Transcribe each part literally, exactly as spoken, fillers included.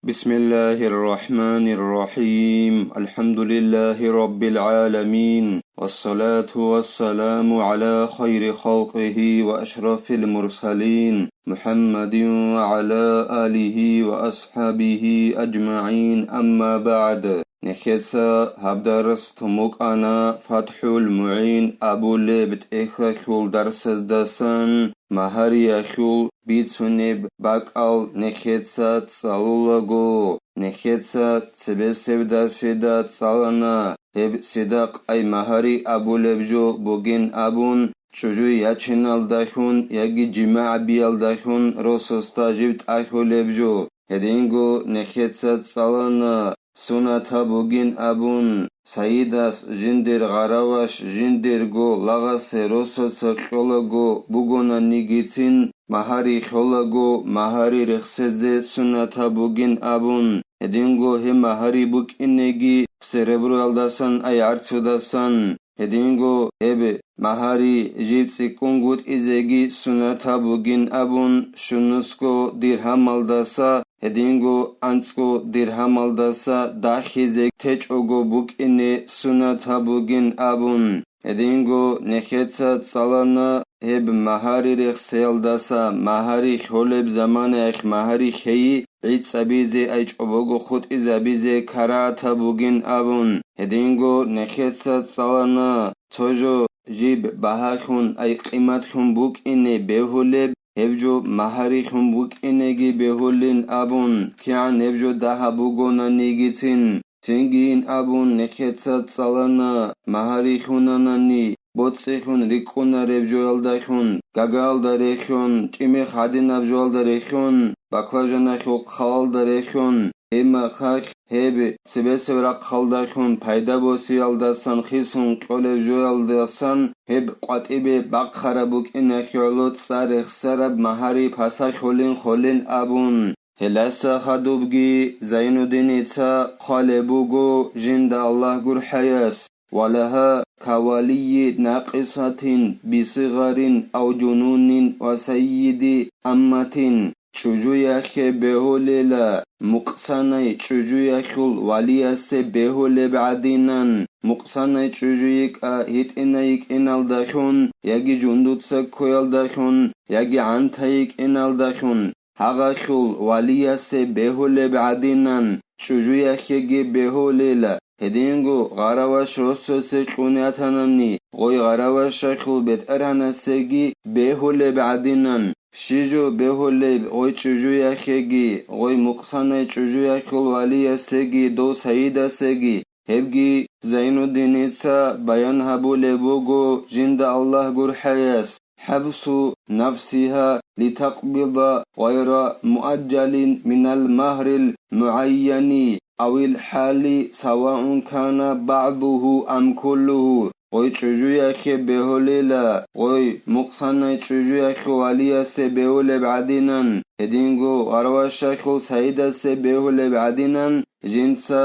بسم الله الرحمن الرحيم. الحمد لله رب العالمين. والصلاة والسلام على خير خلقه وأشرف المرسلين محمد وعلى آله وأصحابه أجمعين. أما بعد. Нехеца гьаб дарс тумукъана ФатхӀул МугӀин абулеб тӀехьалъул дарсаздасан. Магьариялъул бицунеб бакӀал нехеца цӀалулаго, нехеца цебесеб дарсида цӀалана, гьеб цидахъай магьари абулеб жо бугин абун, чӀужу ячиналдалъун яги жимагӀ биялдалъун росасда жиб тӀахьулеб жо. Гьединго нехеца цӀалана, сунат гьаб бугин абун, сайидас жиндир гъараваш жиндирго лагъасе росаца кьолаго бугонанигицин, магьари кьолаго, магьари рехсезе сунат гьаб бугин абун, гьединго гьеб магьари букӀинеги сереброялдасан ай гӀарцудасан. Гьединго гьеб магьари жиб цӀикӀкӀунгутӀизеги сунат гьаб бугин абун, щунусго диргьамалдаса, гьединго анцӀго диргьамалдаса дагьизе течӀого букӀине сунат гьаб бугин абун. Гьединго нехеца цӀалана гьеб магьари рехсеялдаса, магьари кьолеб заманаялъ магьари кьейи гӀицӀабизе ай чӀобого хутӀизабизе карагьат гьаб бугин абун. Гьединго нехеца цӀалана цо жо жиб багьалъун ай къиматлъун букӀине бегьулеб, гьеб жо магьарилъун букӀинеги бегьулин абун, кигӀан гьеб жо дагьаб бугонанигицин. Цинги ин абун нехеца цӀалана, магьари лъунанани, боцӀи лъун рикӀкӀунареб жоялдалъун, гагаалда релълъун, тӀимихъ гьадинаб жоялда релълъун, баклажаналъул хъалалда релълъун, гьеб мехалъ гьеб цебесеб рахъалдалъун пайда босиялдасан хисун кьолеб жоялдасан гьеб къватӀибе бахъараб букӀиналъе гӀоло цӀар рехсараб магьари пасалъулин холин абун. Гьелдаса хадубги Зайнуддиница хъвалеб буго жинда Аллагь гурхӀаяс: «Валагьа кавалийи накъисатин бисигъарин ав жунунин ва сайиди амматин», чӀужуялъе бегьулела, мукъсанай чӀужуялъул валиясе бегьулеб гӀадинан, мукъсанай чӀужу йикӀа гьитӀинай йикӀиналдалъун яги жундуца ккоялдалъун яги гӀантай йикӀиналдалъун, гьагъалъул валиясе бегьулеб гӀадинан, чӀужуялъеги бегьулела, гьединго гъараваш росасе кьун ятанани, гъой гъаравашалъул бетӀергьанасеги бегьулеб гӀадинан, щиб жо бегьулеб гъой чӀужуялъеги, гъой мукъсанай чӀужуялъул валиясеги дов сайидасеги, гьебги Зайнуддиница баян гьабулеб буго жинда Аллагь гурхӀаяс: «ХӀабсу нафсигьа литакъбида гъайра муаджалин минал магьрил мугӀайяни авил хӀали, саваун кана багӀдугьу ам куллугьу». Гъой чӀужуялъе бегьулела, гъой мукъсанай чӀужуялъул валиясе бегьулеб гӀадинан, гьединго гъаравашалъул сайидасе бегьулеб гӀадинан, жинца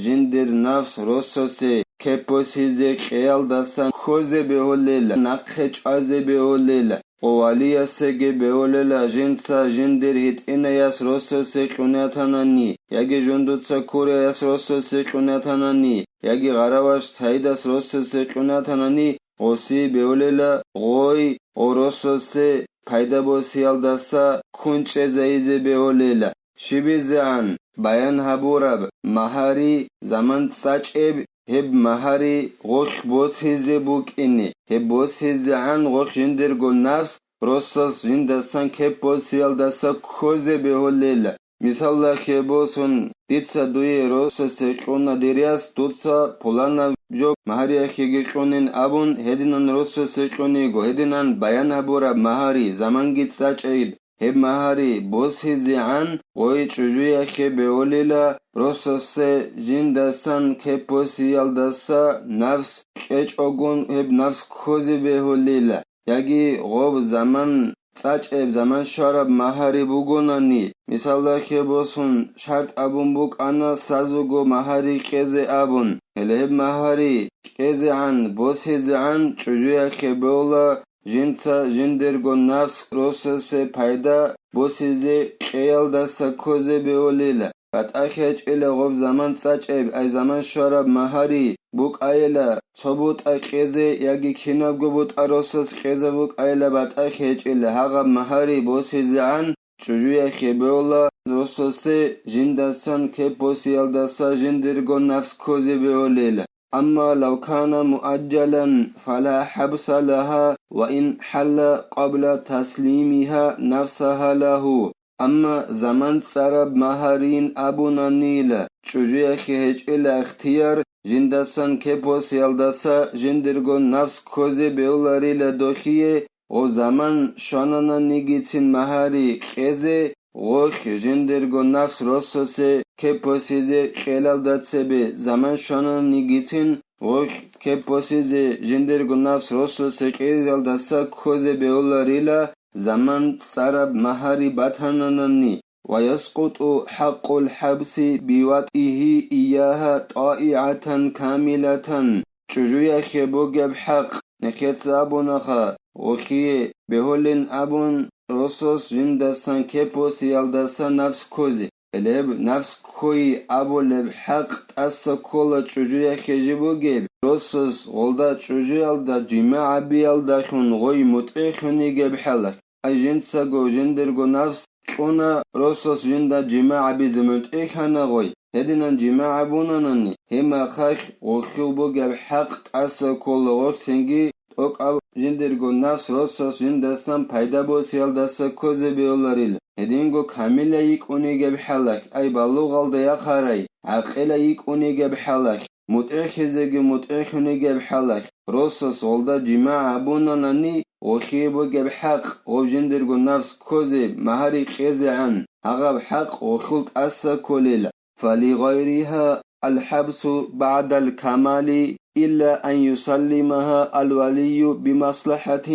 жиндир нафс росасе кеп босизе кьеялдасан ккозе бегьулел, нахъе чӀвазе бегьулел, ва валиясеги бегьулела, жинца жиндир гьитӀинаяс росасе кьун ятанани, яги жундуца ккураяс росасе кьун ятанани, яги гъараваш сайидас росасе кьун ятанани, гъосие бегьулела, гъой гъо росасе пайда босиялдаса ккун чӀезайизе бегьулела. ЩибизегӀан баян гьабураб магьари заман цӀачӀеб, гьеб магьари гъолъ босизе букӀине, гьеб босизегӀан гъолъ жиндирго нафс росас жиндасан кеп босиялдаса ккозе бегьулел. Мисалалъе босун, дица дуе росасе кьуна дир яс, дуца пуланаб жо магьариялъеги кьунин абун, гьединан росасе кьун йиго, гьединан баян гьабураб магьари заманги цӀачӀеб, гьеб магьари босизегӀан гъой чӀужуялъе бегьулила, росасе жиндасан кеп босиялдаса нафс кьечӀогун гьеб нафс ккозе бегьулила, яги гъоб заман цӀачӀеб заман щвараб магьари бугонани, мисалалъе босун, шартӀ абун букӀана сазуго магьари кьезе абун, гьеле гьеб магьари кьезегӀан, босизегӀан чӀужуялъе бегьула, жинца жиндирго нафс росасе пайда босизе кьеялдаса ккозе бегьулила. батӀа хечӀила гъоб заман цӀачӀеб, ай заман щвараб магьари букӀайила, цо бутӀа кьезе яги кинабго бутӀа росас кьезе букӀайила батӀа хечӀила гьагъаб магьари босизегӀан, чӀужуяхъе беола росасе жиндасан кеп босиялдаса жиндирго нафс ккозе беолел. Амма лав кана муаджалан, фала хӀабса лагьа ва ин хӀалла къабла таслимигьа нафсагьа лагьу. Амма заман цӀараб магьарин абунанила, чӀужуяхъе гьечӀила ихтияр, жиндасан кеп босиялдаса жиндирго нафс ккозе беуларила дохие, гъо заман щванананигицин магьари кьезе, гъолъ жиндирго нафс росасе кеп босизе кьелалда цебе заман щванананигицин, гъолъ кеп босизе жиндирго нафс росасе кьезалдаса ккозе беуларила, заман цӀараб магьари батананани, ва яскъуту хӀакъул хӀабси биватӀигьи иягьа тӀаигӀатан камилатан, чӀужуяхъе бугеб хӀакъ, нехеца абунаха, гъохие бегьулин абун, росас жиндасан кеп босиялдаса нафс ккозе. Гьеб нафс ккойи абулеб хӀакъ тӀаса ккола чӀужуяхъе жиб бугеб, росас гъолда чӀужуялда жимагӀ гьабиялдалъун гъой мутӀигӀлъун йигеб хӀалалъ. Ай жинцаго жиндирго нафс кьуна росас жинда жимагӀ гьабизе мутӀигӀлъана гъой. Гьединан жимагӀ гьабунанани, гьеб мехалъ гъохьул бугеб хӀакъ тӀаса ккола гъорцинги, тӀокӀаб жиндирго нафс росас жиндасан пайда босиялдаса ккозе беуларила. Гьединго камила йикӀун йигеб хӀалалъ, ай балугъалда яхарай, гӀакъила йикӀун йигеб хӀалалъ, мутӀигӀлъизеги мутӀигӀлъун йигеб хӀалалъ, росас гъолда жимагӀ гьабунанани, гъохьие бугеб хӀакъ, гъов жиндирго нафс ккозе, магьари кьезегӀан, гьагъаб хӀакъ гъохьул тӀаса кколила. فلغيرها الحبس بعد الكمال إلا أن يسلمها الولي بمصلحة.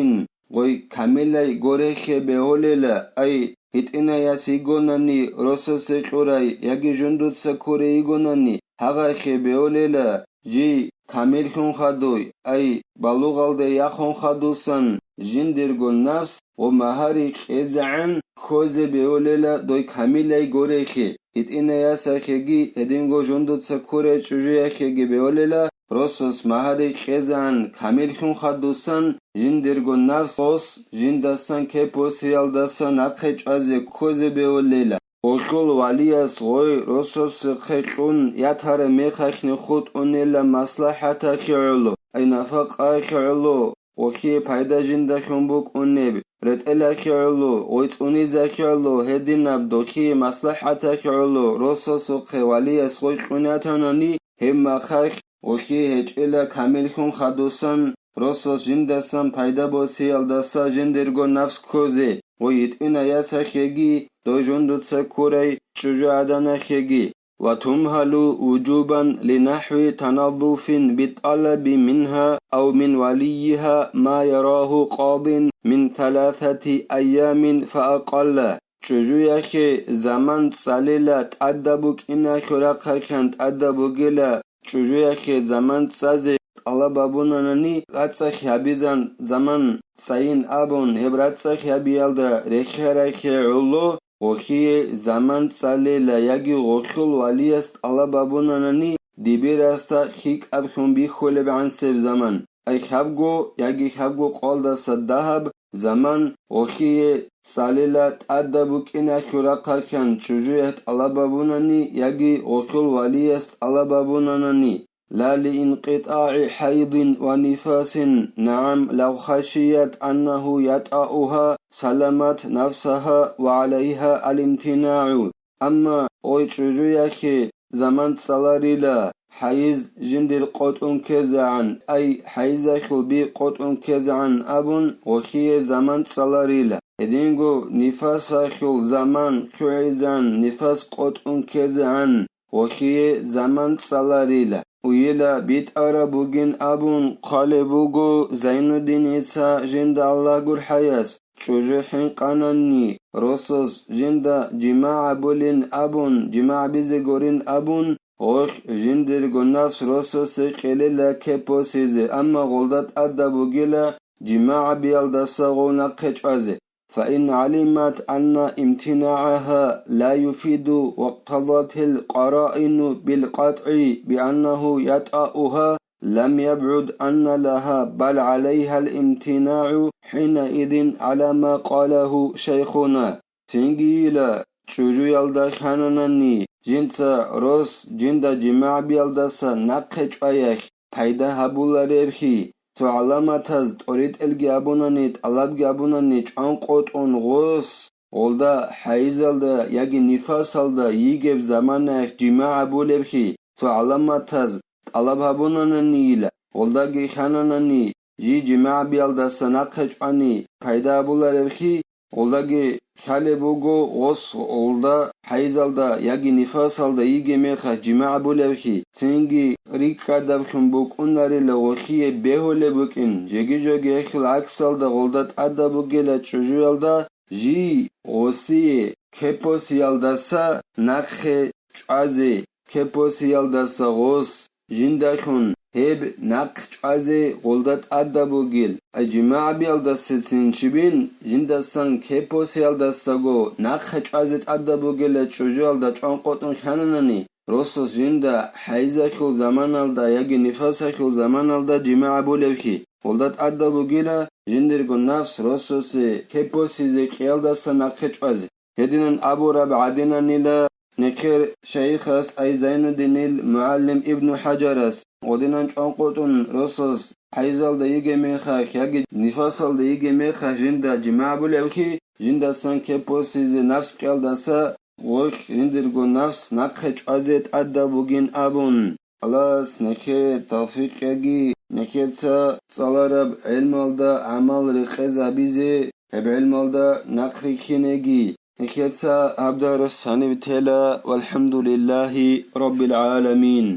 Гъой камилай горехе бегьулела, ай, гьитӀинаяс йигонани росасе кьурай яги жундуца ккурей йигонани, гьагъахъе бегьулела, жий камиллъун хадуй, ай, балугъалде яхун хадусан, жиндирго нафс ва магьари кьезегӀан ккозе бегьулела дой камилай горехе. ГьитӀинаясахъеги, гьединго жундуца ккурай чӀужуяхъеги бегьулела, росас магьари кьезегӀан камиллъун хадусан, жиндирго нафс рос жиндасан кеп босиялдаса нахъе чӀвазе ккозе бегьулела. Гъолъул валияс гъой росасухъе кьун ятараб мехалъни хутӀунела маслахӀатахъе гӀоло, ай нафакъахъе гӀоло, гъохьие пайда жиндалъун букӀунеб, ретӀелахъе гӀоло, гъой цӀунизахъе гӀоло, гьединаб дохьие маслахӀатахъе гӀоло росасухъе валияс гъой кьун ятанани, гьеб мехалъ гъохьие гьечӀила камиллъун хадусан, росас жиндасан пайда босиялдаса жиндирго нафс ккозе, ва гьитӀинаясахъеги, дой жундуца ккурай чӀужугӀаданахъеги. وتمهل وجوبا لنحو تنظف بالطلب منها أو من وليها ما يراه قاض من ثلاثة أيام فأقل. ЧӀужуяхъе заман цӀалила тӀадаб букӀиналъул рахъалъан тӀадаб бугила, чӀужуяхъе заман цӀазе тӀалаб гьабунанани, рацӀцӀалъи гьабизан заман цӀайин абун, гьеб рацӀцӀалъи гьабиялда рехиарахъе гӀоло, гъохьие заман цӀалела яги гъолъул валияс тӀалаб гьабунанани, дибирасда хьикӀаблъун бихьулеб гӀансеб заман. Ай хьабго яги хьабго къоялдаса дагьаб заман гъохьие цӀалила тӀадаб букӀиналъул рахъалъан чӀужуяхъ тӀалаб гьабунани яги гъолъул валияс тӀалаб гьабунанани. لا لانقطاع حيض ونفاس، نعم، لو خشيت أنه يطأها سلمت نفسها وعليها الامتناع. Амма гъой чӀужуяхъе заман цӀаларила, хӀайз жиндир къотӀун ккезегӀан, ай, хӀайзалъул би къотӀун ккезегӀан абун, гъохьие заман цӀаларила. Гьединго нифасалъул заман лъугӀизегӀан, нифас къотӀун ккезегӀан, гъохьие заман цӀаларила. Уйила битӀараб бугин абун хъвалеб буго Зайнуддиница жинда Аллагь гурхӀаяс, чӀужу хӀинкъананни, росас жинда жимагӀ гьабулин абун, жимагӀ гьабизе гурин абун, гъолъ жиндирго нафс росасе кьелила кеп босизе, амма гъолда тӀадаб бугила жимагӀ гьабиялдаса гъов нахъе чӀвазе. فإن علمت أن امتناعها لا يفيد واقتضت القرائن بالقطع بأنه يطأها، لم يبعد أن لها بل عليها الامتناع حينئذ على ما قاله شيخنا. Цинги йила, чӀужуялда хананани, жинца рос жинда жимагӀ биялдаса нахъе чӀваялъ пайда гьабуларебхӀи, цо гӀаламатаз тӀоритӀелги абунани, тӀалабги абунани, чӀванкъотӀун гъос, гъолда хӀайизалда яги нифасалда йигеб заманаялъ жимагӀ гьабулебхӀи, цо гӀаламатаз тӀалаб гьабунананийила, гъолдаги хананани, жий жимагӀ биялдаса нахъе чӀвани пайда гьабуларебхӀи, гъолдаги лъалеб буго гъос гъолда хӀайизалда яги нифасалда йигеб мехалъ жимагӀ гьабулебхӀи, цинги рикӀкӀадаблъун букӀунарила гъолъие бегьулеб букӀин, жеги-жоги гьелъул гӀаксалда гъолда тӀадаб бугила чӀужуялда жий гъосие кепосиялдаса нахъе чӀвазе, кепосиялдаса гъос жиндалъун гьеб нахъ чӀвазе гъолда тӀадаб бугел, ай жимагӀ биялдасецин чибин жиндасан кепосиялдасаго нахъе чӀвазе тӀадаб бугела чӀужуялда чӀванкъотӀун хананани, росас жинда хӀайзалъул заманалда яги нифасалъул заманалда жимагӀ гьабулевхи, гъолда тӀадаб бугела жиндирго нафс росасе кепосизе кьиялдаса нахъе чӀвазе. Гьединан абураб гӀадинанила нехер шайихас ай Зайнуддинил мугӀалим Ибну ХӀажарас, гъодинан чӀванкъотӀун росас хӀайзалда йигеб мехалъ яги нифасалда йигеб мехалъ жинда жимагӀ гьабулевхи, жиндасан кепосизе нафс кьиялдаса гъолъ жиндирго нафс нахъе чӀвазе тӀадаб бугин абун. Аллагьас нехее тавфикъ кьеги, нехеца цӀалараб гӀелмалда гӀамал рекъезабизе, гьеб гӀелмалда нахърихьинеги. Нехеца гьаб дарс гьаниб тела, валхӀамдулиллагьи раббил гӀаламин.